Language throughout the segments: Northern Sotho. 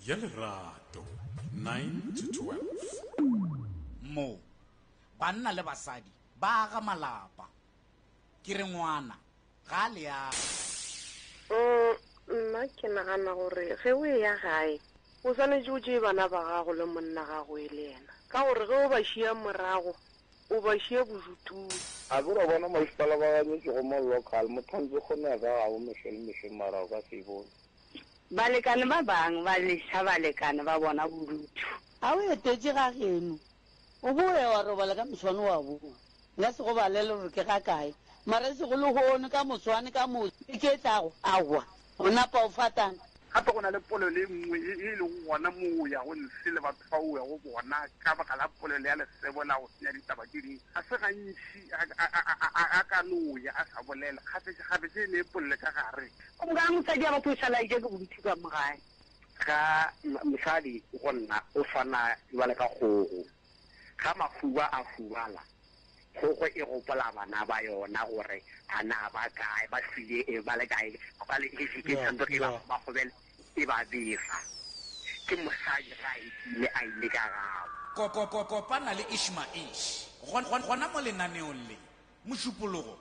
Ya lerato 9 to 12. Mo, banna le basadi ba aga malapa. Ke re ngwana ga a leago. Mm, nna ke nagana gore ge o eya gae o swanetše o tšee bana ba gago le monna gago e le yena ka gore ge o ba šia morago o ba šia bodutung. A ke ra bona masepala ba ganyetšego mo local motho a ntse kgone ya ka gabo mehlo le mehlo mara o ka se e bone. Balekane ba bang ba leša balekane ba bona bodutu. A o etetše ga geno, o boe wa robala ka moswane wa boa. Nka se go balele gore ke ga kae, mara e sego lehono, ka moswane, ka moso, beke e tlago, aowa, o napa o fatana. Gape go na le polelo e nngwe ye e lego gona mo o yago ntshe le batho ba o yago bona ka baka la polelo ya lesebo la go senya ditaba tše dingwe. Ga se gantši a ka no ya a sa bolela, kgafetšakgafetša e ne e polele ka gare. Gomme mosadi ya batho o šala a eja ke bodutu ka mo gae. Ga mosadi go nna o swana bjale ka kgogo. Ga mahuba a hubala, kgogo e gopola bana ba yona gore a na ba kae, ba hlwile e ba le kae, ba le ke ke tshwanetse e ba ba gobele e ba befa. Ke mosadi ga a etile a ile ka gabo. Kopana le Ishmaish gona mo lenaneong le, Mošupologo.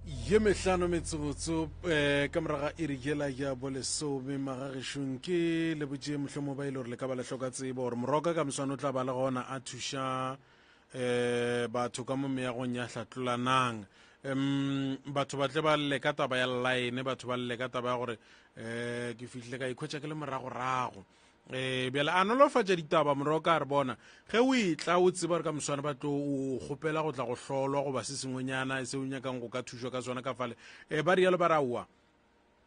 Ye mehlano metsotso um ka morago ga iri yela ya bolesome magagešong ke le botše mohlomong ba ile gore le ka ba le hloka tsebo gore moroka ka moswane o tla ba le gona a thuša um batho ka mo meagong ya hlatlolanang um batho ba tle ba lle ka taba ya line batho ba lle ka taba ya gore um ke fihlile ka ikhwetša ke le moragorago um bjale a nolofatša ditaba moroka a re bona ge o e tla o tseba gore ka moswane ba tlo o kgopela go tla go hlolwa goba se sengwenyana se o nyakang go ka thušwa ka sona ka fale um ba rialo ba re aowa.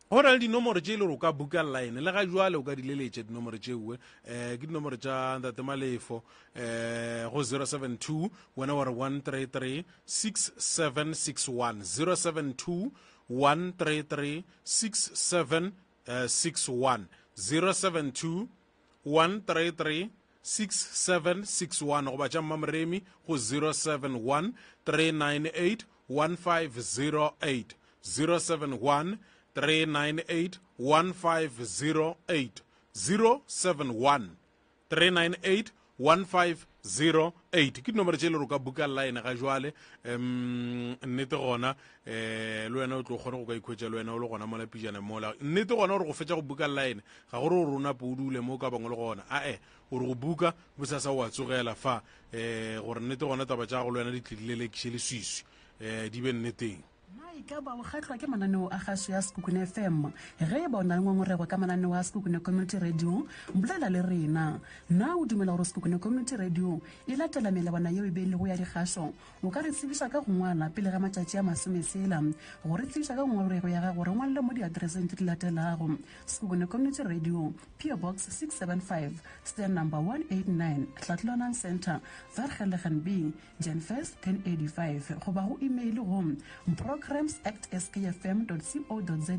Go na le dinomoro tše e le gore o ka buka line le ga jwale o ka di leletša dinomoro tšeoe. Um ke dinomoro tša Ntate Malefo um go 072 wena wa re 133 6761 072 133 6761 072 133 6761 goba tša Mmamoremi go 071 398 1508 071 398 1508 071 398 1508 ke dinomoro tše e le gore o ka buka line ga jwale. Um nnete gona um le wena o tlo kgone go ka ikhwetša le wena o le gona mola pijana mola. Nnete gona gore go fetša go buka line ga gore o rona po o dule mo o ka bangwe le gona, ae o re go buka bosasa o a tsogela fa um gore nnete gona taba tša gago le wena di tle di lelekiše leswiswi um di be nneteng. Na e ka ba o kgahlwa ke mananeo a kgašo ya Sekhukhune FM? Ge e ba o na le ngongorego ka mananeo a Sekhukhune Community Radio, bolela le rena. Na o dumela gore Sekhukhune Community Radio e latela melawana yeo e beilwego ya dikgašo? O ka re tsebiša ka go ngwala pele ga matšatši a masometshela. Go re tsebiša ka ngongorego ya gago, re ngwalele mo diatereseng tše di latelago, Sekhukhune Community Radio, PO Box 675, Stand Number 189, Tlatlonang Centre, Vergelegen B, Jan 1st, 1085, goba go imeile go programs at skfm dot co dot za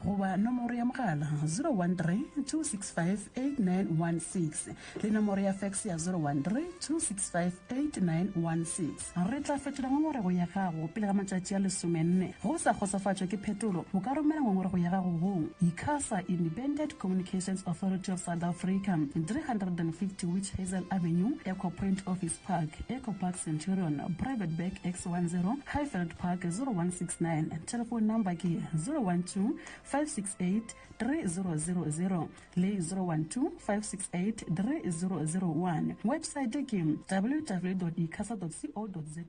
goba nomoro ya mogala 013 265 8916 le nomoro ya fax ya 013 265 8916. Re tla fetola ngongorego ya gago pele ga matšatši a lesomenne. Ge o sa kgotsofatšwe ke phetolo, o ka romela ngongorego ya gago go ICASA, Independent Communications Authority of South Africa, 350 Witch Hazel Avenue, Echo Point Office Park, Echo Park Centurion, Private Bag X10, Highveld Park 0169. Telephone number ke 012 568 3000 le 012 568 3001. Website ke www.icasa.co.za.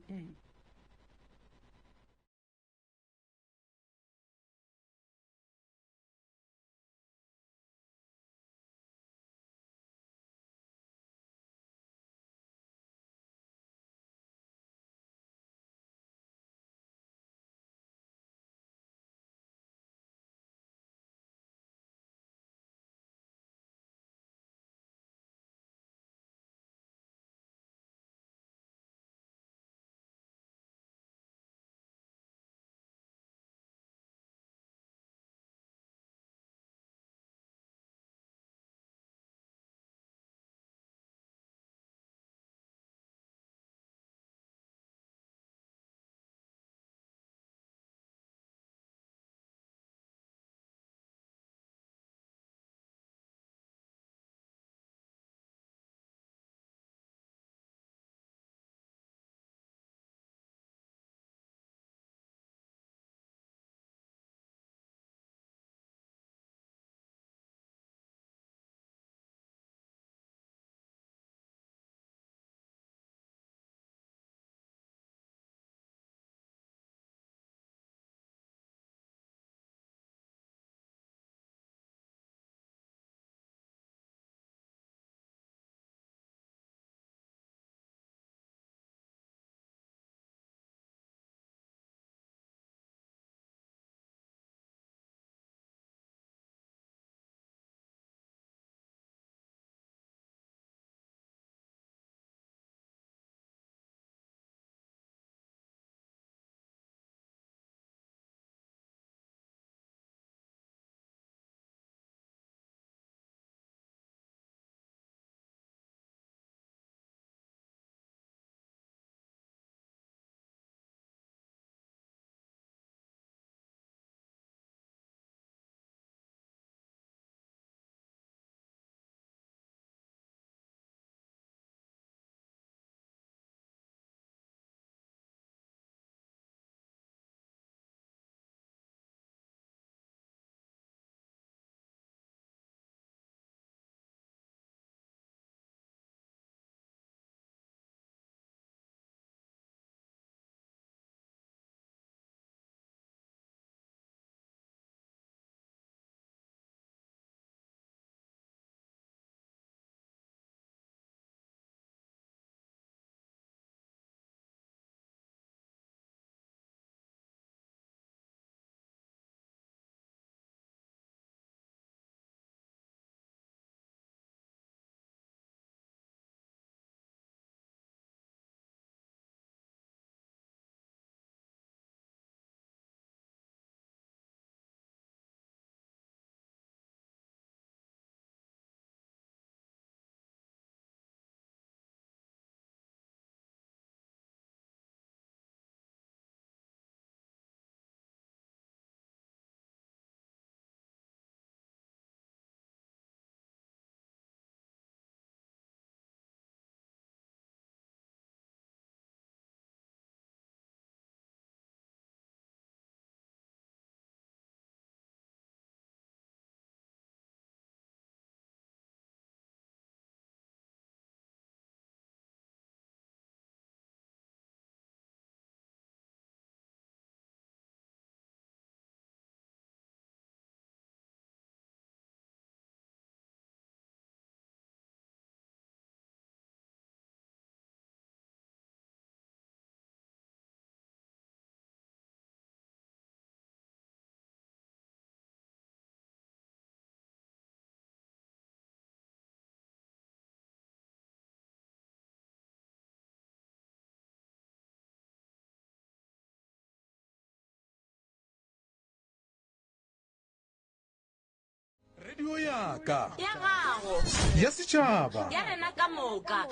Radio ya ka. Ya gago. Ya setšhaba. Ya rena ka moka.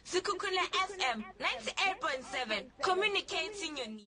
Sekhukhune FM 98.7 communicating your needs.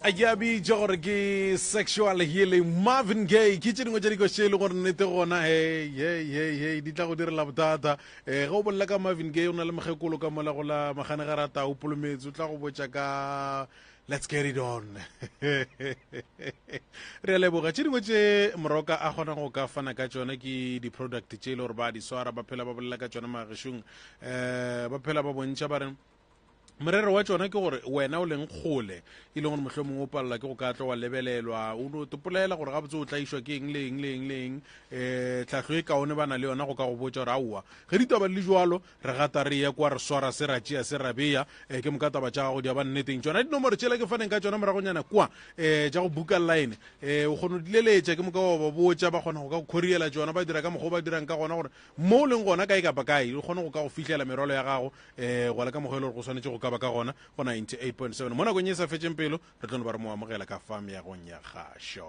A ke a bitša gore ke sexual healing Marvin Gaye ke tše dingwe tša dikoši tše e le gore nnete gona hey hey hey hey di tla go direla bothata um ge o bolela ka Marvin Gaye o na le mokgekolo ka mola go la maganegara tau polometse o tla go botša ka let's get it on re a leboga tše dingwe tše moroka a kgona go ka fana ka tšona ke di-product tše e le gore ba di swara ba phela ba bolela ka tšona magešong um ba phela ba bontšha ba re Morero wa tšona ke gore wena o leng kgole e leng gore mohlomongwe o palelwa ke go ka tlo wa lebelelwa o no topolela gore gabotse o tlaišwa ke eng le eng le eng le eng um tlhahlo e kaone ba na le yona go ka go botša gore aowa ge ditaba di le jwalo re gata re ye kwa re swara se ra tšea se ra beya um ke moka taba tša gago di a ba nneteng tšona dinomoro tšela ke faneng ka tšona moragonyana kwa um tša go buka line um o kgona go di leletša ke moka wa ba botša ba kgona go ka go khoriela tšona ba dira ka mokgwa o ba dirang ka gona gore mo o leng gona kae kapa kae o kgone go ka go fihlela merwalo ya gago um go la ka mokgwa e le gore go swanetše go ka ba ka gona go 98.7 mo nakong ye e sa fetšeng pelo re tlo no ba re mo amogela ka fa meagong ya kgašo.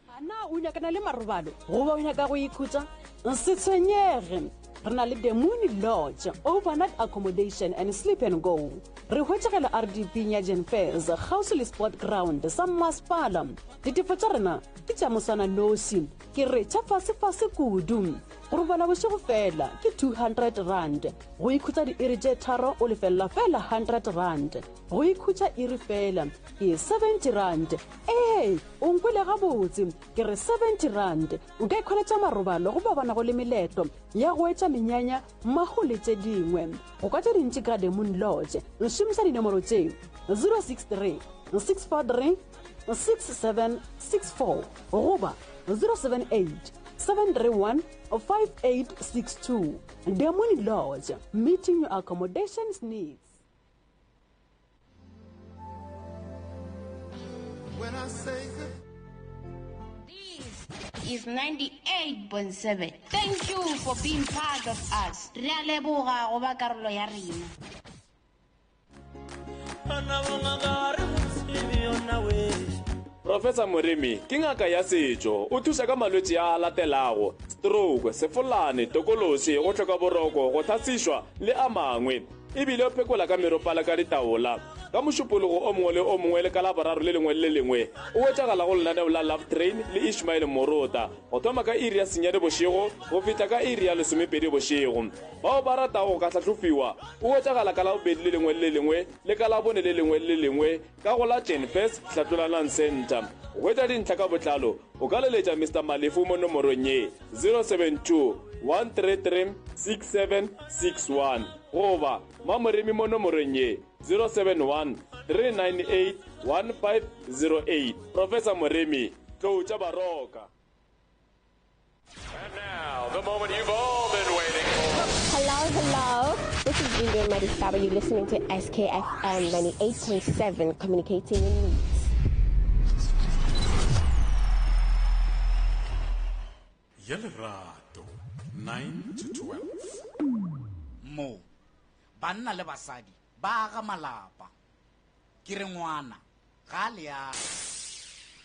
A na o nyakana le marobalo goba o nyaka go ikhutša? Se tshwenyege, re na le The Moon Lodge, overnight accommodation and sleep and go. Re hwetšagela RDP ya Jenfers, kgauswi le Sport Ground sa mmasepala. Ditefo tša rena ke tša moswananoši. Ke re tša fasefase kudu. Go robala bošego fela ke R200. Go ikhutša diiri tše tharo o lefelela fela R100. Go ikhutša iri fela ke R70. Ee, o nkwele gabotse, ke re R70. O ka ikhweletša marobalo go bao ba nago le meletlo ya go etša menyanya, mahu le tše dingwe. Go kwa tše dintši ka The Moon Lodge, šomiša dinomoro tše, 063 643 6764 goba 078 731 5862. Demoni Lodge, meeting your accommodations needs. When I say good This is 98.7. Thank you for being part of us. Re a leboga go ba karolo ya rena. Professor Moremi ke ngaka ya setšo. O thuša ka malwetši a a latelago, stroke, sefolane, tokološi, go hloka boroko, go hlasišwa le a mangwe. E bile o phekola ka meropala ka ditaola. Ka Mošupologo o mongwe le o mongwe le ka Laboraro le lengwe le le lengwe o hwetšagala go lenaneo la Love Train le Ishmael Morota go thoma ka iri ya senyane bošego go fihla ka iri ya lesomepedi bošego. Bao ba ratago go ka hlahlofiwa o hwetšagala ka Labobedi le lengwe le le lengwe le ka Labone le lengwe le le lengwe ka go la Jenfes Hlatlolanang Centre. Go hwetša dintlha ka botlalo o ka leletša Mister Malefu mo nomorong ye, 072 133 6761 goba Mamoremi mo nomorong ye, 071 398 1508. Professor Moremi, Tlou tša Baroka. And now, the moment you've all been waiting for. Hello, hello. This is Linda Madisaba. You're listening to SKFM 98.7, communicating in needs. Ya lerato 9 to 12. Mo, banna le basadi ba aga malapa. Ke re ngwana ga a le a.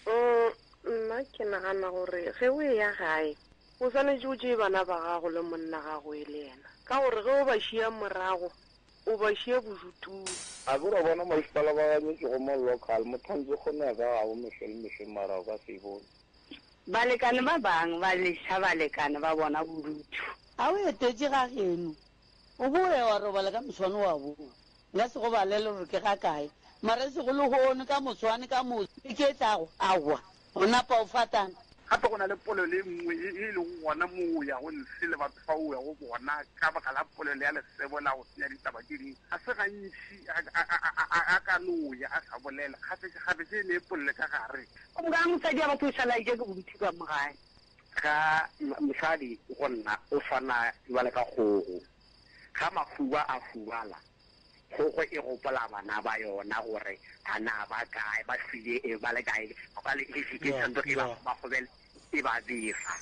Mm, nna ke nagana gore ge o eya gae o swanetše o tšee bana ba gago le monna gago e le yena ka gore ge o ba šia morago o ba šia bodutung. A ke ra bona masepala ba ganyetšego mo local motho a ntse kgone ya ka gabo mehle le mehle mara o ka se e bone. Balekane ba bang ba leša balekane ba bona bodutu. A o etetše ga geno? O boe wa robala ka moswane wa boa. Nka se go balele gore ke ga kae. Mara e sego lehono, ka moswane, ka moso, beke e tlago, aowa. O napa o fatana. Gape go na le polelo e nngwe e e lego gona mo o yago ntshe le batho ba o yago bona ka baka la polelo ya lesebo la go senya ditaba tše dingwe. Ga se gantši a, a, a, a, a ka no ya a sa bolela. Kgafetšakgafetša e ne e polele ka gare. Gomme mosadi wa batho o šala a eja ke bodutu ka mo gae. Ga mosadi go nna o swana bjale ka kgogo. Ga mahuba a hubala, kgogo e gopola bana ba yona gore a na ba kae, ba hlwile e ba le kae, ba le e ke tshwanetse e ba ba gobele e ba befa.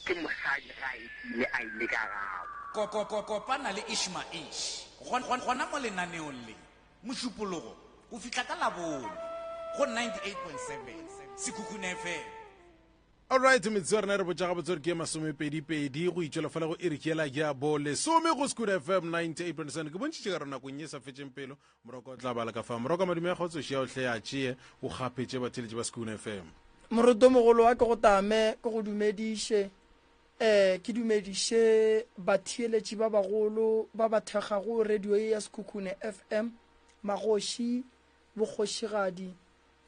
Ke mosadi ga a etile a ile ka gabo. Kopana le Ishmaish gona mo lenaneong le, Mošupologo go fihla ka Labone go 98.7 Sekhukhune FM. Alright, metsotso ya rena re botša gabotse gore ke ye masomepedipedi go itšwela fela go iri ke yela ya bo lesome go Scoot FM 98.7 ke bontšhitše ka re nakong ye sa fetšeng pelo Moroko o tla bala ka fa Moroko madume a kgotso šia o hle a tšee o gapetše batheeletši ba Scoot FM. Morotomogolo wa ke go tame ke go dumediše um ke dumediše batheeletši ba bagolo ba ba thekgago radio ye ya Sekhukhune FM magoši bokgošigadi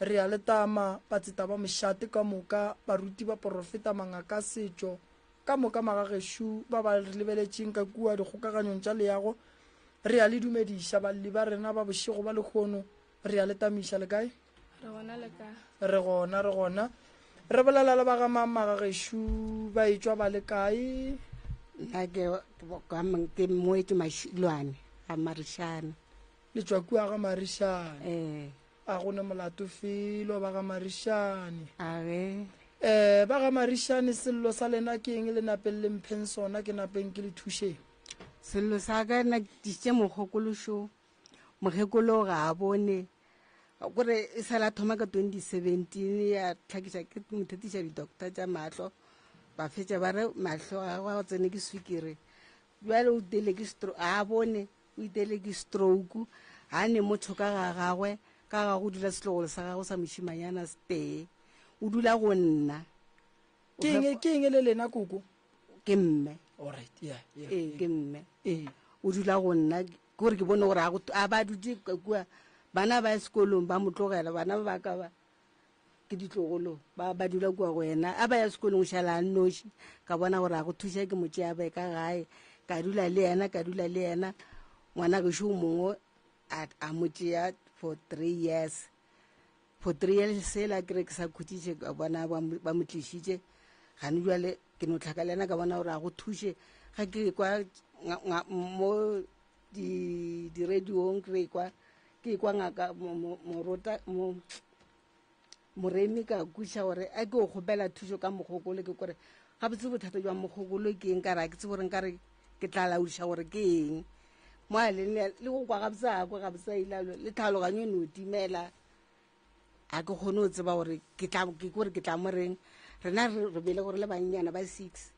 Re a le tama, batseta ba mošate ka moka, baruti, baporofeta, mangaka a setšo, ka moka magagešo ba ba re lebeletšeng ka kua dikgokaganyong tša leago, re a le dumediša. Balli ba rena ba bošego ba lehono, re a le tamiša. Le kae? Re gona le kae? Re gona, re gona. Re bolela le ba ga mang magagešo ba etšwa ba le kae? Nna ke, ke moetši Mašilwane ga Marišana. Le tšwa kua ga Marišane? Ee. A go ne molato felo ba ga Marišane. A ge. Eh, ba ga Marišane sello sa lena ke eng le napeng le mpheng sona ke napeng ke le thušeng. Sello sa ka nna ke tlišitše mokgokolo šo. Mokgekolo ga a bone. Kore e sala thoma ka 2017 ya tlhakiša ke mo thetiša di-doctor tša mahlo. Ba fetša ba re mahlo a gagwe a tsene ke swikiri. Bjale o tele ke stroke, ga a bone. O itele ke stroke, ga ne motho ka ga gagwe, ka ga go dula setlogolo sa gagwe sa mošimanyana setee. O dula go nna. Ke eng, ke eng le lena koko? Ke mme. All right, yeah, yeah. Ee, ke mme. Ee. O dula go nna, ke gore ke bone gore a ba dutše kua, bana ba ya sekolong ba mo tlogela, bana ba ka ba ke ditlogolo ba ba dula kua go yena a ba ya sekolong šala a nnoši ka bona gore a go thuša ke mo tšea bae ka gae ka dula le yena ka dula le yena ngwana gešo o mongwe a mo tšea for three years for three years sela ke re ke sa khutšiše ka bona ba mo tlišitše gane jale ke no tlhaka le yena ka bona gore a go thuše ga ke kwa mo di-radiong ke kwa ke kwa ngaka morota mo moremi ka kwiša gore a ke o kgopela thušo ka mogokolo ke kore gabotse bothata jwa mogokolo ke eng kare a ke tse gore nkare ke tla laodiša gore ke eng mo a leng le go kwa gabotse a kwe gabotse a ile le tlhaloganyo e no timela a ke kgone go tseba gore ke tla ke gore ke tla mo reng rena re bele gore le bannyana ba six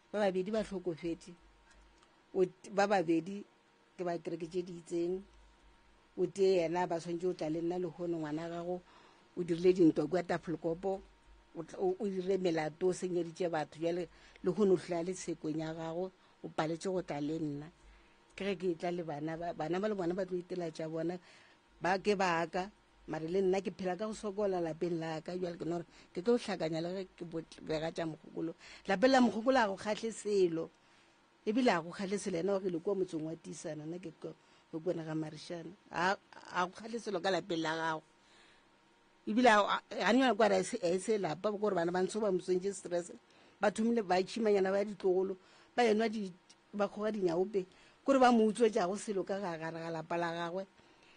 ba babedi ba hlokofetše ba babedi ke ba kereke tše di itseng o tee yena ba swanetše o tla le nna lehono ngwana gago o dirile dintwa kua tafolkopo o dirile melato o senyeditše batho jale lehono o tlhola le tshekong ya gago o paletše go tla le nna ke ge ke tla le bana bana ba le bona ba tlo itela tša bona ba ke baka mare le nna ke phela ka go sokola lapeng la ka jale ke no gore ke tlo hlakanya le ge ke bega tša mogokolo lapeng la mogokolo a go kgahle selo Ebile a go kgahle selo yena o agile kua motseng wa Tisana, nna ke go kwana ga Marišana. A a go kgahle selo ka lapeng la gago. Ebile a ne kwa re e se lapa gore bana ba ntsho ba mo tsentše stress. Ba thomile ba tšhimanyana ba ditlogolo ba enwa di ba kgoga dinyaope kore ba mo utswetšago selo ka ga gare ga lapa la gagwe.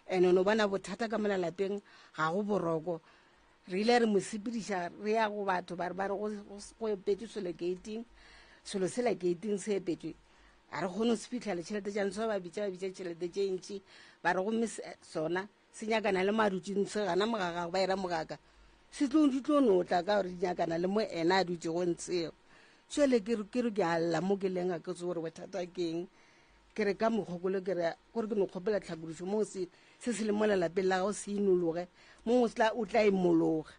Ene no bona bothata ka mola lapeng ga go boroko. Re ile re mo sepediša re ya go batho ba re ba re go epetšwe selo gating selo sela gating se epetšwe a re kgone go se fitlhela tšhelete tša ntsho ba bitša ba bitša tšhelete tše ntši ba re gomme sona se nyakana le mo a dutšeng se gana mogagago ba era mogaka se tlo di tlo no tla ka gore di nyakana le mo ena a dutšego ntshego jale ke re ke re ke a lla mo ke leng ga ke tse gore bothata ke eng ke re ka mokgokolo ke re gore ke no kgopela tlhakodišo mo se se se le mo lelapeng la gago se inologe mo o tla imologa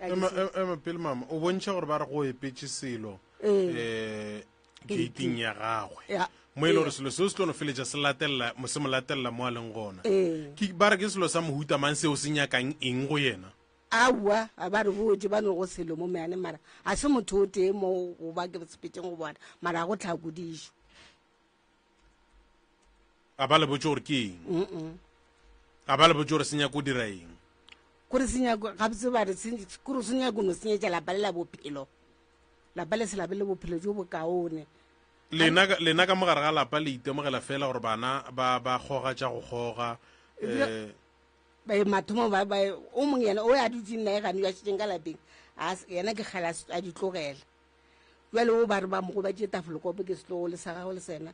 ema pele mama o bontšha gore ba re go epetše selo um gating ya gagwe mo e le gore selo seo se tlo no feletša se latelela se mo latelela mo a leng gona ba re ke selo sa mohuta mang seo se nyakang eng go yena Aowa, ga ba re botše, ba no go selo mo meyane, mara ga se motho o tee mo go ba ke sepetšeng go bona, mara ga go tlhakodišo. A ba le botše gore ke eng? Mm-mm. A ba le botše gore se nyaka go dira eng? Kore se nyako, gabotse ba re, kore se nyako no senyetša lapa le la bophelo. Lapa le se lape le bophelo jo bokaone. Lena, lena ka mogare ga lapa le itemogela fela gore bana ba ba kgoga tša go kgoga. Eh, Ba mathomo ba ba o mongwe yena o a dutseng nae gane yo a šetšeng ka lapeng a yena ke kgale a di tlogela jale o ba re ba mo gobaditše tafolokopo ke setlogolo sa gagwe le sena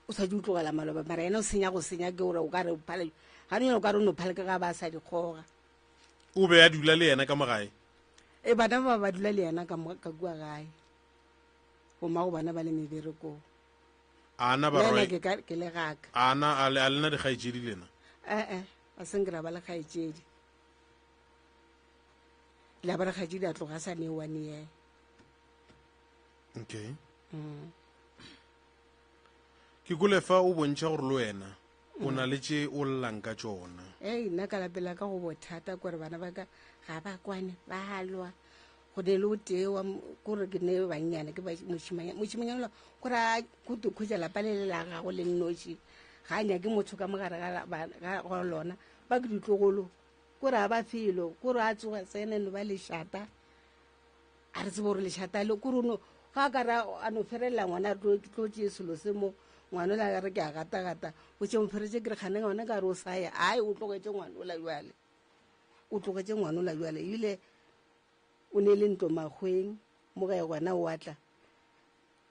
o sa di tlogela maloba mara yena o senya go senya ke gore o ka re o phale gane yena o ka re o no phale ke ga ba sa di kgoga o be a dula le yena ka mo gae? E bana ba ba dula le yena ka ka kua gae. Bomma go bona ba le meberekong. A na barwa ke ka ke le gaka. A na a le a lena dikgaetšedi lena? Eh eh, a se nkra ba le kgaetšedi. La ba le kgaetšedi a tloga sa ne one year. Okay. Ke kole fa o bontšha gore le wena o na le tše o llang ka tšona. Ei, nna ka lapeng la ka go bothata kore bana ba ka ga ba kwane, ba lwa. Go ne le o tee wa kore ke ne bannyane ke mošimanyana, mošimanyana ola kore a go to khwetša lapa le le la gago le nnoši, ga a nyake motho ka mogare ga ga lona. Ba ke ditlogolo, kore a ba felo, kore a tsoga tsena no ba lešata. A re tsebe gore lešata le kore no ga a ka ra a no ferelela ngwana a re tlo tšee selo se mo ngwana ola a re ke a gata-gata o tše moferetse ke re kgane ngwana ka re o sa ya ai o tlogetše ngwana ola jwale o tlogetše ngwana ola jwale ebile o ne le ntlo makgweng mo gae gona o atla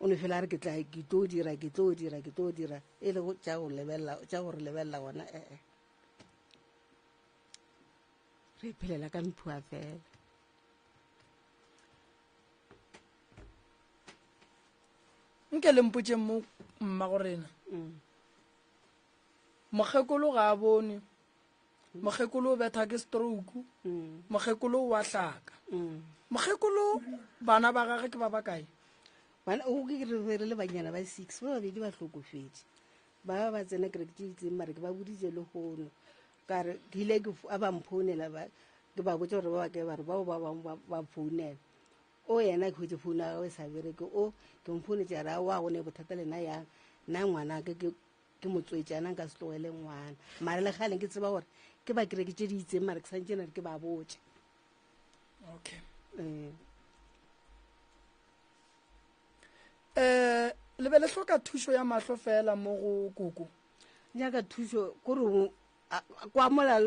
o ne fela a re ke tla ke tlo dira ke tlo dira ke tlo dira e le tša go lebelela tša go re lebelela gona ee re phelela ka mphua fela. Nke le mpotšeng mo mmago rena. Mokgekolo ga a bone. Mokgekolo o betha ke stroke. Mokgekolo o a hlaka. Mokgekolo bana ba gage ke ba bakae? Bana o ke re be re le banyana ba 6 ba babedi ba hlokofetše. Ba ba tsena kereke tše itseng mare ke ba boditše le hono. Ka re ke ile ke a ba mphounela ba ke ba botša gore ba bakae ba re bao ba bangwe ba founela. O yena ke hwetše founu ya gagwe e sa bereke o ke mphounetše a re aowa go ne bothata le nna yang nna ngwana ke ke ke motswetši ana nka se tlogele ngwana mara le kgale ke tseba gore ke ba kereke tše di itseng mara ke santše na re ke ba botše. Okay. Eh le be le hloka thušo ya mahlo fela mo go koko. Nyaka thušo kore kwa mola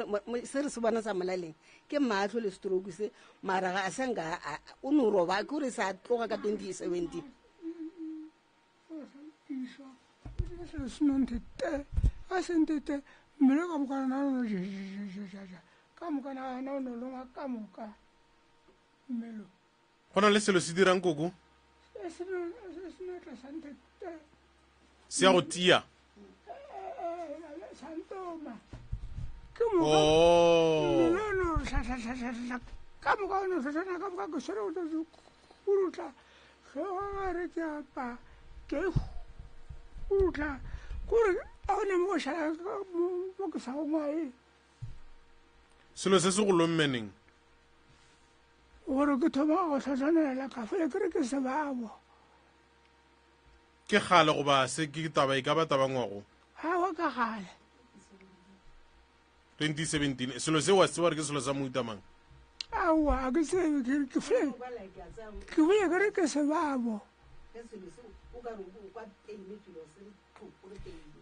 se re se bona sa molaleng ke maahlo le stroke se mara ga a sa nka o no roba ke gore sa tloga ka 2017. Selo se no nte te a se nte te mmele ka moka na no ja ka moka na na no longwa ka moka mmele. Go na le selo se dirang koko? Se se no se no tla sa nte te. Se ya go tia. Sa ntoma. Ke moka. Oh. Mmele no hla hla hla hla hla ka moka no hla ka moka ke swere go kurutla. Hlogo ga re ke apa ke kurutla kore a gona mo go šala mo ke sa go ngwae. Selo se se go lommeneng? Gore ke thoma go hlohlonela ka fele ke re ke sebabo. Ke kgale goba se ke taba e ka ba taba ngwago? Aowa ka kgale. 2017 selo se wa se tseba gore ke selo sa mohuta mang? Aowa a ke tsebe ke ke fele ke bole ke re ke sebabo.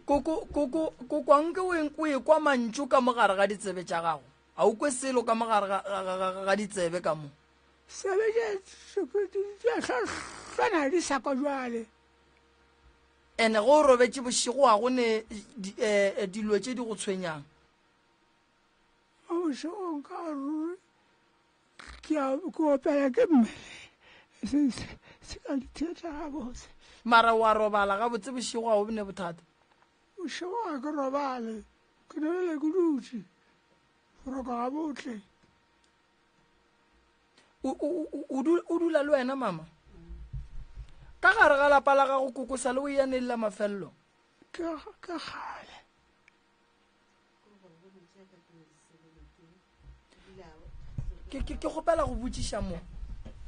Koko koko koko anke o o e kwa mantšu ka mogare ga ditsebe tša gago. A o kwe selo ka mogare ga, ga, ga, ga ditsebe ka mo? Sebe tše hlwana di sa kwa jwale. Ene ge o robetše bošego ga go ne dilo tše di go tshwenyang. Mo bošegong ka ruri ke a ke opela ke mmele se se ka di theetša gabotse. Mara wa robala gabotse bošego ga o ne bothata? Bošego ga ke robale, ke no dula ke dutše, boroko ga bo tle. O dula le wena mama? Ka gare ga lapa la gago koko sa le o ya neng la mafelelo? Ke kgale. Ke ke kgopela go botšiša mo.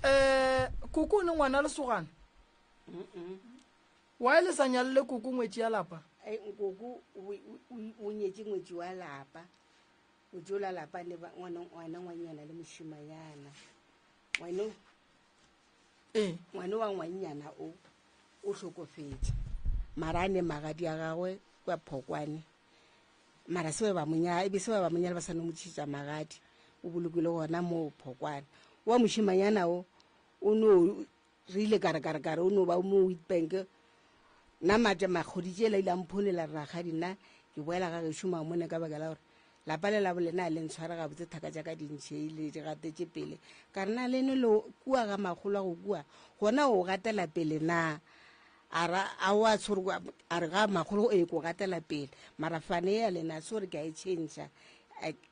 Um koko o ne ngwana lesogana? Why le sa nyalele koko ngwetši ya lapa? Koko o nyetše ngwetši wa lapa. O tšola lapa le ngwana ngwana ngwanyana le mošimanyana. Ngwana ee ngwana wa ngwanyana o o hlokofetše. Mara a ne magadi a gagwe kwa Phokwane. Mara se ba mo nya, e be se ba mo nyala ba sa no mo tšhetša magadi. O bolokile gona mo Phokwane. Wa mošimanyana o o no re ile kare kare kare o no ba mo Witbank. Nna matša makgodi tšela ile a mphonela rakgadi nna ke boela ga gešo mamone ka baka la gore Lapa le la bolena a le ntshware gabotse thaka tša ka di ntšheile di gatetše pele. Ka re na leno le kua ga makgolo a go kua gona o gatela pele na? A ra a wa tshwere kwa a re ga makgolo e ko gatela pele mara fane ya lena se gore ke a e tšhentšha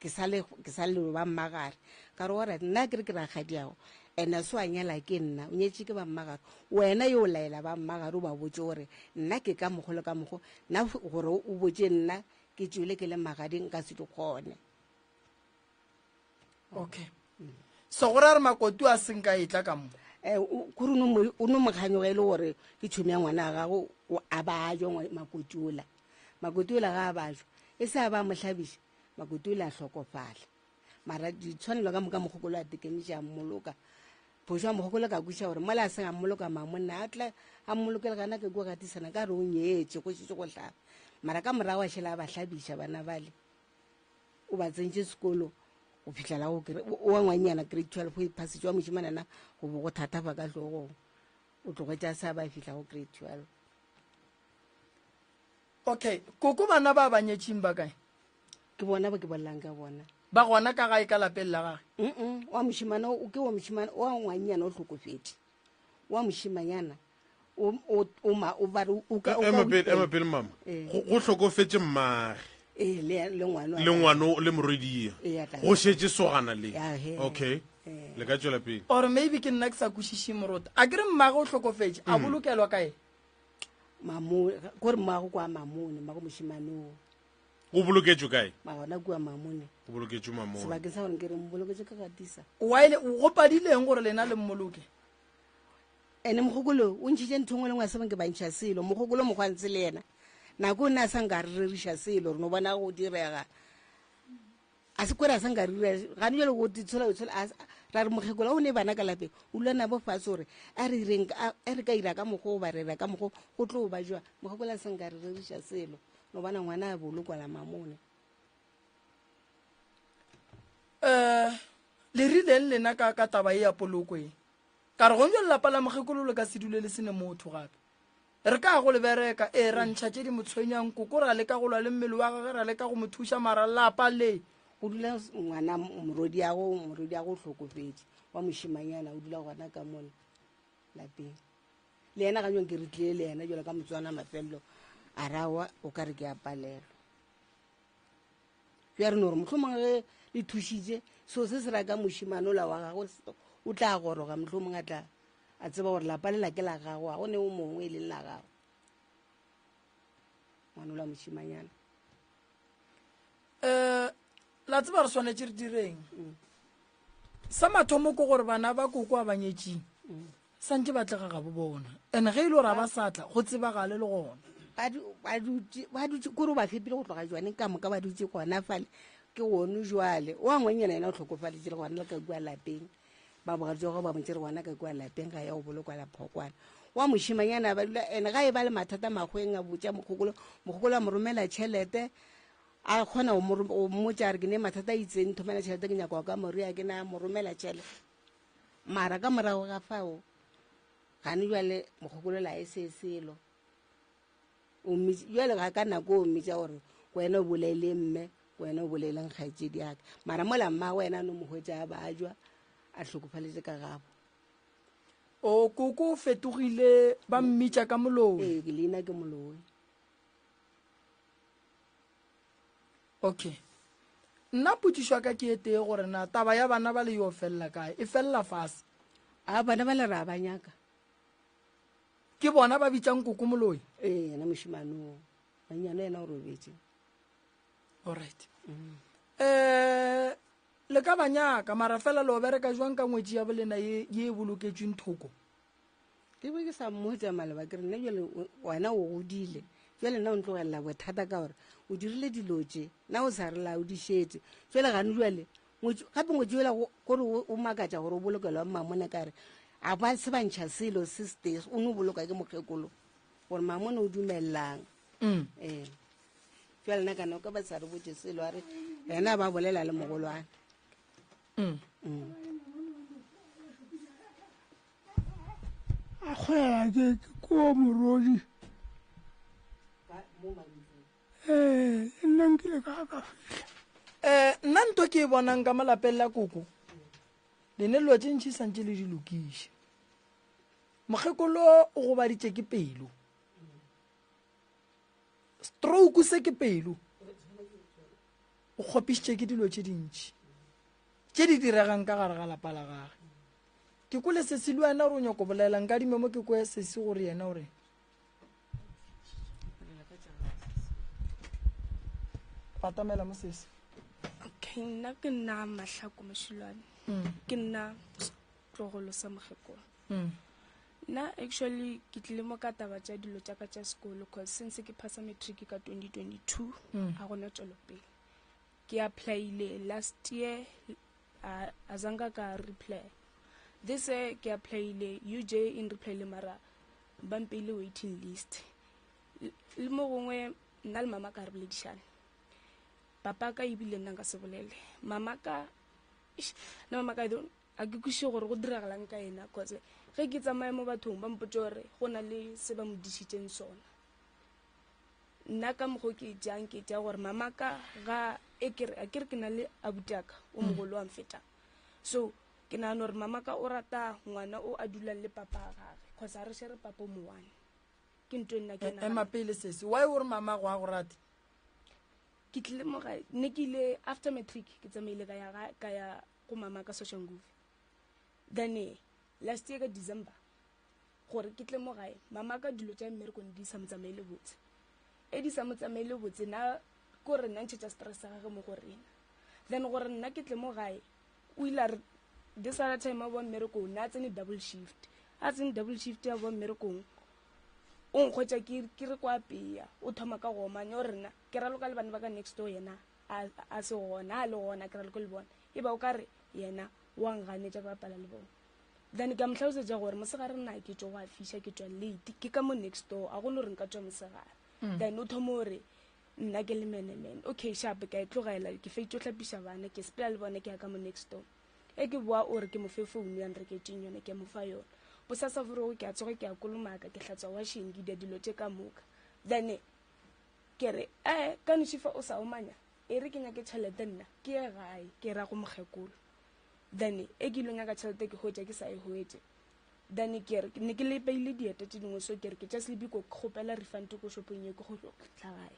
ke sa le ke sa le ba mmagare. Ka re ora nna ke re ke rakgadiago ene so a nyala ke nna o nyetše ke ba mmagare wena yo o laela ba mmagare o ba botše gore nna ke ka mokgolo ka mokgo nna gore o botše nna ke tšwele ke le magadi nka se di kgone. Okay so go ra re makotu a seng ka etla ka mo eh, kore o no mokganyoga e le gore ke tšhomi ya ngwana wa gago a bajwa makoti ola makoti ola ga a bajwa e se a ba mohlabiša makoti ola a hlokofala mara ditshwanelo ka moka mokgokolo a tekemiša a mmoloka phošo a mokgokolo ka kweša gore mola a seng a mmoloka mamonna a tla a mmolokele gana ke kua gatisana ka re o nyetše go šetše go hlaba mara ka morago a šela a ba hlabiša bana bale o ba tsentše sekolo go fihlela go wa ngwanyana grade 12 e phasitše wa mošimanana go bo go thatafa ka hlogong o tlogetše a sa ba fihla go grade 12 Okay, koko bana ba ba nyetšeng ba kae? Ke bona ba ke bolelang ka bona. Ba gona ka gae ka lapeng la gage? Mm wa mošemane o ke wa mošemane wa ngwannyana o hlokofetše. Wa mošemanyana o o o ma o ba re o ka o ema pele ema pele mama. Eh. Go go hlokofetše mmage. Eh le le ngwana. Le ngwano le morwediya. Eh, go šetše sogana le. Okay. Eh. Le ka tšwela pele. Or maybe ke nna ke sa kwešiše morota. A ke re mmage o hlokofetše a bolokelwa kae? Mamone, kore mmago kwa Mamone, mmago mošemane o. O boloketšwe kae? Ma gona kua Mamone. O boloketšwe Mamone. Sebakeng sa gore ke re mboloketše ka gatisa. Why go padileng gore lena le mmoloke? Ene mogokolo o ntšhitše ntho ngwe le ngwe a se bang ke ba ntšha selo. Mogokolo mokgwantse le yena. Nako o ne a sa nka re reriša selo, re no bona go direga. A se kwere a sa nka rira gane jale go tshola tshola a ra re mokgekolo o ne bana ka lapeng o dula nabo fatshe gore a re ireng a re ka ira ka mokgwa goba re ira ka mokgwa go tlo ba jwa mokgekolo a sa nka re reriša selo no bona ngwana a bolokwa la mamone. Um le rileng lena ka ka taba e ya poloko e ka re gong jale lapa la mokgekolo le ka se dule le sene motho gape Re ka go le bereka, ee, ra ntšha tše di mo tshwenyang, koko ra leka go lwa le mmele wa gagwe, ra leka go mo thuša, mara lapa le. Go dula ngwana morwediago, morwediago o hlokofetše, wa mošemanyana o dula gona ka mola lapeng. Le yena ga jwang ke re tlile le yena jalo ka motswana mafelelo a rawa o ka re ke a palelwa. Bja re no re mohlomongwe ge le thušitše seo se se raka mošemane ola wa gagwe o tla goroga mohlomongwe a tla a tseba gore lapa lela ke la gago ga go ne o mongwe e leng la gago ngwana ola mošimanyana um la tseba re swanetše re direng mm. sa mathomo ke gore bana ba koko a banyetšing mm. santse ba tlega ga bo bona and ge e le gore a ba sa tla go tsebagale le gona ba dutse kore o ba fepile go tloga jwaneng ka moka ba dutse gona fale ke gone jwale wa ngwenyana yena o tlhokofaletše le gona le ka kua lapeng Ba bogaditšego ba mo tšere gona ka kua lapeng ga ya go bolokwa la phokwana. Wa mošemanyana ba dula ene ga e ba le mathata makgweng a botša mokgokolo, mokgokolo a mo romela tšhelete a kgona go mmotša a re ke ne mathata a itseng nthomela tšhelete ke nyaka ka moria ke na mo romela tšhelete. Mara ka morago ga fao gane jwale mokgokolo la e se selo. O mmitša bjale ga ka nako o mmitša gore wena o bolaile mme wena o bolaileng kgaetšedi yaka mara mola mmago wena a no mo hwetša a bajwa a hlokofaletše ka gabo. O koko o fetogile ba mmitša ka moloi. Ee, leina ke moloi. Okay. Nna potšišo ya ka ke e tee gore na taba ya bana ba le yo felela kae? E felela fase. A bana ba le ra ba nyaka. Ke bona ba bitšang koko moloi? Ee, yena mošemane o. Mannyane yena o robetše. Alright. Mm. Eh, le ka ba nyaka mara fela le o bereka jwang ka ngwetši ya bolena ye ye e boloketšweng thoko? Ke be ke sa mmotša maleba ke re nna jale wena o godile jale nna o ntlogelela bothata ka gore o dirile dilo tše nna o sa re laodišetše jale gane jale Gape ngwetši yola kore o makatša gore o bolokelwa mmamone ka re a ba se ba ntšha selo se setee o no boloka ke mokgekolo gore mamone o dumelelang mm. ee jale nna kana o ka ba sa re botse selo a re ena ba bolela le mogolwane mm. Mm. a kgolela ke ko morodi ee nna nkile ka ka fihla. Um nna nto ke e bonang ka mo lapeng la koko, lene dilo tše ntši santše le di lokiše. Mokgekolo o gobaditše ke pelo. Stroke se ke pelo. O kgopišitše ke dilo tše dintši tše di diregang ka gare ga lapa la gage. Ke kwele sesi le wena gore o nyako bolela, nkadime mo ke kwe sesi gore yena o reng. Batamela mo sesi. Okay, nna ke nna Mahlako Mashilwane. Ke nna setlogolo sa mokgekolo. Nna actually ke tlile mo ka taba tša dilo tša ka tša sekolo cause since ke phasa matric ka 2022 a gona tšwelopele. Ke applyile last year a a zanka ka reply. This year ke applyile UJ in replyile mara ba mpeile waiting list. Le mo gongwe nna le mama ka re boledišane. Papa ka ebile nna nka se bolele. Mama ka eish, nna mama ka I don't A ke kwešiše gore go diragalang ka yena cause ge ke tsamaya mo bathong ba mpotša gore go na le se ba mo dišitšeng sona. Nna ka mokgo ke tšeang ke tšea gore mama ka ga e ke re a ke re ke na le abuti aka o mogolo wa mfetang. So ke nagana gore mama ka o rata ngwana o a dulang le papa a gage cause a re share papa o mo one. Ke ntho e nna ke Ema nagana. pele sesi, why o re mama go a go rate? Ke tlile mo gae ne ke ile after matric ke tsamaile ka ya ka ya go mama ka Soshanguve. Then eh, last year ka December gore ke tle mo gae mama ka dilo tša mmerekong di sa mo tsamaele botse. E di sa mo tsamaele botse na ko re nna ntšhetša stress sa gage mo go rena. Then gore nna ke tle mo gae o ile a re this other time a boa mmerekong na tsene double shift. A tsene double shift ya boa mmerekong o nkgwetša ke ke re kwa peya o thoma ka go omanya o re nna ke raloka le bana ba ka next door yena a, a se gona a le gona ke raloke le bona e ba o ka re yena wa nganetša ke bapala le bona. Then ka mo hlalosetša gore mosegare nna ke tšwa go a fiša ke tšwa late ke ka mo next door a gone gore nka tšwa mosegare. Then o thoma gore nna ke le menemene okay sharp ka e tlogela ke fetše go hlapiša bana ke sepela le bona ke ya ka mo next door. E ke boa o re ke mo fe founu ya nreketšeng yona ke mo fa yona. Bosasa borogo ke a tsoga ke a kolomaka ke hlatswa washing ke dia dilo tše ka moka. Then ke re ee ka noši fa o sa omanya e re ke nyake tšhelete nna ke ye gae ke ra go mokgekolo. Then e ke ilo nyaka tšhelete ke hwetša ke sa e hwetše. Then ke re ne ke lepeile dieta tše dingwe so ke re ke tša selipi ko kgopela refund ko shopong ye ke go tla gae.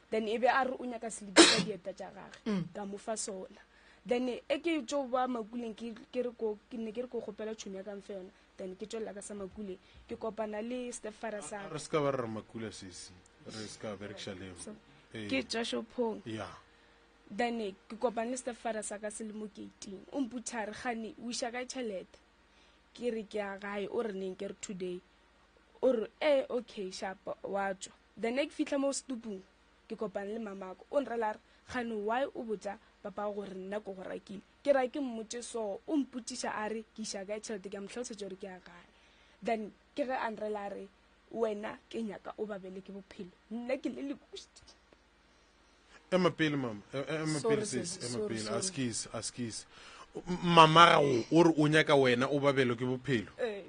Then e be a re o nyaka selipi sa dieta tša gage ka mo fa sona. Then e ke tšo ba makuleng ke ke re ko ke ne ke re ko kgopela tšhomi ya ka mfe yona. Then ke tšwelela ka sa makuleng ke kopana le stepfather sa Re se ka ba re re makula sesi re se ka berekiša leo. Ee. Ke tšwa shopong. Ya. Then ke kopane le stepfather sa ka se le mo gating. O mpotša re gane o iša kae tšhelete? Ke re ke ya gae o re neng ke re today. O re eh okay sharp wa tšwa. Then e ke fihla mo setupung ke kopane le mamako o nrela a re gane why o botša papa gore nna ko go rakile. Ke ra ke mmotše so o mpotšiša a re ke iša kae tšhelete ke a mo hlalosetša gore ke ya gae. Then ke ge a nrela a re wena ke nyaka o babele ke bophelo nna ke le lekušitše. Ema pele mama, ema Sorry, pele sesi, sesi, ema sorry, pele, sorry. askies, askies. Mama gago o re o nyaka wena o babelwe ke bophelo. Ee.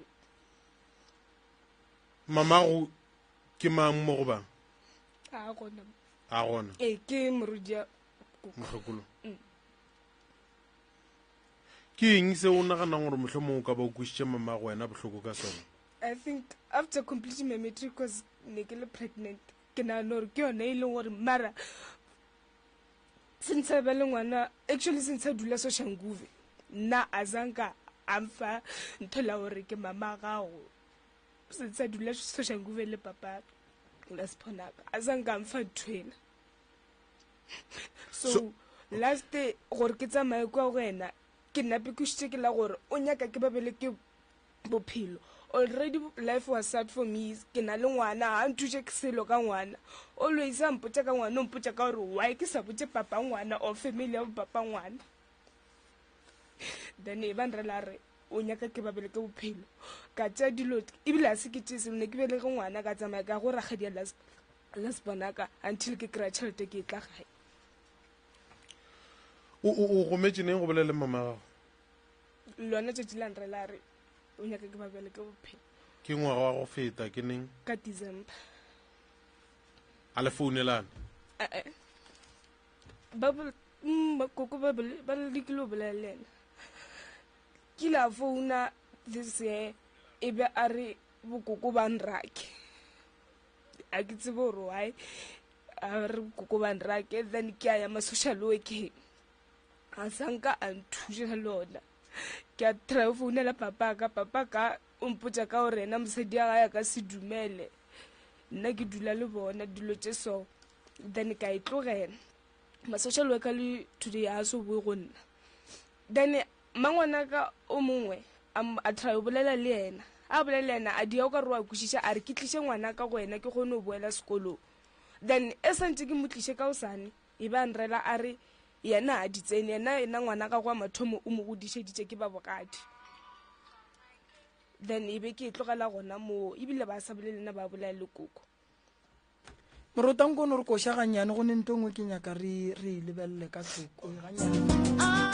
Mama go ke mang mo go bang? A gona. A gona. Ee, ke morudia Mokgekolo. Ke eng se o naganang gore mohlomong o ka ba o kwišitše mama go wena bohloko ka sona? I think after completing my matric cause ne ke le pregnant ke nagana gore ke yone e leng gore mara since a ba le ngwana actually since a dula Soshanguve nna a zanka a mfa ntho la gore ke mama gago since a dula Soshanguve le papa la Sephonaka a zanka a mfa nthwela. So last gore ke tsamaye kwa go yena ke nape ke šitše ke la gore o nyaka ke babele ke bophelo. Already life was sad for me ke na le ngwana ga nthuše ke selo ka ngwana always a mpotša ka ngwana o mpotša ka gore why ke sa botše papa ngwana or family ya bo papa ngwana. Then e ba nrela re o nyaka ke babele ke bophelo ka tšea dilo ebile a se ke tšee selo ne ke belege ngwana ka tsamaya ka go rakgadi ya last bonaka until ke kry-a tšhelete ke e tla gae. O o gometše neng go bolela le mama gago? Lona tšatši la nrela re o nyaka ke babele ke bophelo. Ke ngwaga wa go feta ke neng? Ka December. A le founelana? Eh. Ba Mm, bakoko ba ba lekile go bolela le ena ke ile a founa this year e be a re bokoko ba nrake a ke tsebe gore why a re bokoko ba nrake then ke a ya ma-social workeng a sanka a nthuša le ona ke a try go founela papa ka papa ka o mpotša ka gore yena mosadi ya gae a ka se dumele nna ke dula le bona dilo tše so then ka e tlogela ma-social worker le today a so boe go nna then mangwanaka o mongwe a try go bolela le yena a bolela le yena a dia o ka re wa kwešiša a re ke tliše ngwana ka go wena ke kgone go boela sekolong then e santse ke mo tliše ka osane e ba nrela a re yena a di tsene yena yena ngwana ga go wa mathomo o mo godišeditše ke ba bogadi then e be ke e tlogela gona moo ebile ba sa bolele nna ba bolaya le koko Morota nkono re koša gannyane go ne nto nngwe ke nyaka re re e lebelele ka thoko gannyane.